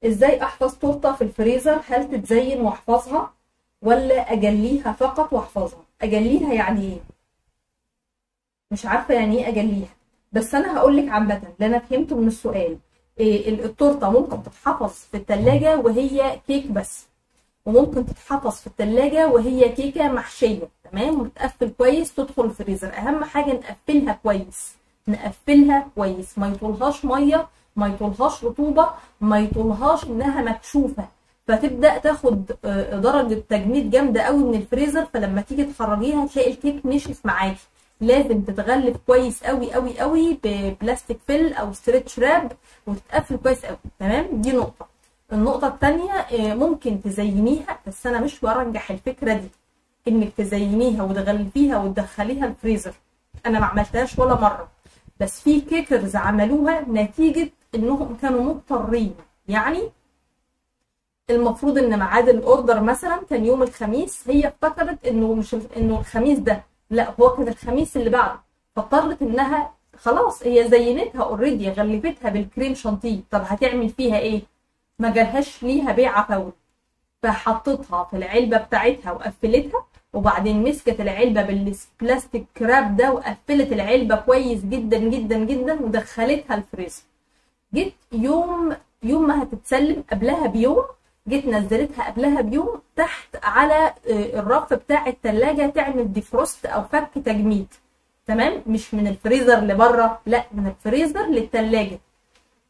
ازاي احفظ تورته في الفريزر؟ هل تتزين واحفظها ولا اجليها فقط واحفظها؟ اجليها يعني ايه؟ مش عارفه يعني ايه اجليها، بس انا هقول لك عامة اللي انا فهمته من السؤال. إيه، التورتة ممكن تتحفظ في الثلاجة وهي كيك بس، وممكن تتحفظ في الثلاجة وهي كيكة محشيه، تمام، وتتقفل كويس تدخل الفريزر. اهم حاجة نقفلها كويس، نقفلها كويس، ما يطولهاش مية، ما يطولهاش رطوبة، ما يطولهاش انها مكشوفة، فتبدا تاخد درجه تجميد جامدة قوي من الفريزر، فلما تيجي تخرجيها تلاقي الكيك نشف معاكي. لازم تتغلف كويس قوي قوي قوي ب plastic film او stretch wrap وتتقفل كويس قوي، تمام. دي نقطة. النقطة الثانية ممكن تزينيها، بس انا مش برجح الفكرة دي انك تزينيها وتغلفيها وتدخليها الفريزر، انا ما عملتهاش ولا مرة، بس في cakers عملوها نتيجة انهم كانوا مضطرين. يعني المفروض ان ميعاد ال order مثلا كان يوم الخميس، هي افتكرت انه مش انه الخميس ده، لا هو كان الخميس اللي بعده، فاضطرت انها خلاص هي زينتها already، غلفتها بالكريم شانتيه، طب هتعمل فيها ايه؟ ما جالهاش ليها بيعه فوري، فحطتها في العلبة بتاعتها وقفلتها، وبعدين مسكت العلبة بال plastic wrap ده وقفلت العلبة كويس جدا جدا جدا ودخلتها الفريزر. جيت يوم ما هتتسلم قبلها بيوم، جيت نزلتها قبلها بيوم تحت على الرف بتاع التلاجة تعمل defrost او فك تجميد، تمام، مش من الفريزر لبره، لا من الفريزر للتلاجة.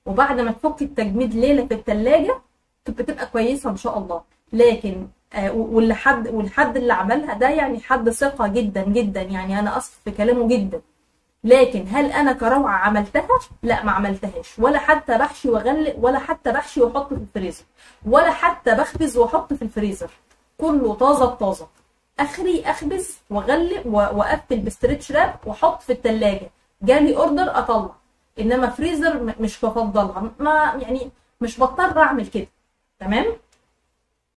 وبعد ما تفك التجميد ليلة في التلاجة بتبقى كويسة ان شاء الله. لكن والحد اللي عملها ده يعني حد ثقة جدا جدا، يعني انا اثق في كلامه جدا. لكن هل انا كروعه عملتها؟ لا ما عملتهاش، ولا حتى بحشي واغلق، ولا حتى بحشي واحط في الفريزر، ولا حتى بخبز واحط في الفريزر، كله طازة بطازه. اخري اخبز واغلق واقفل ب stretch wrap واحط في الثلاجة، جالي order اطلع، انما فريزر مش بفضلها، ما يعني مش بضطر اعمل كده، تمام.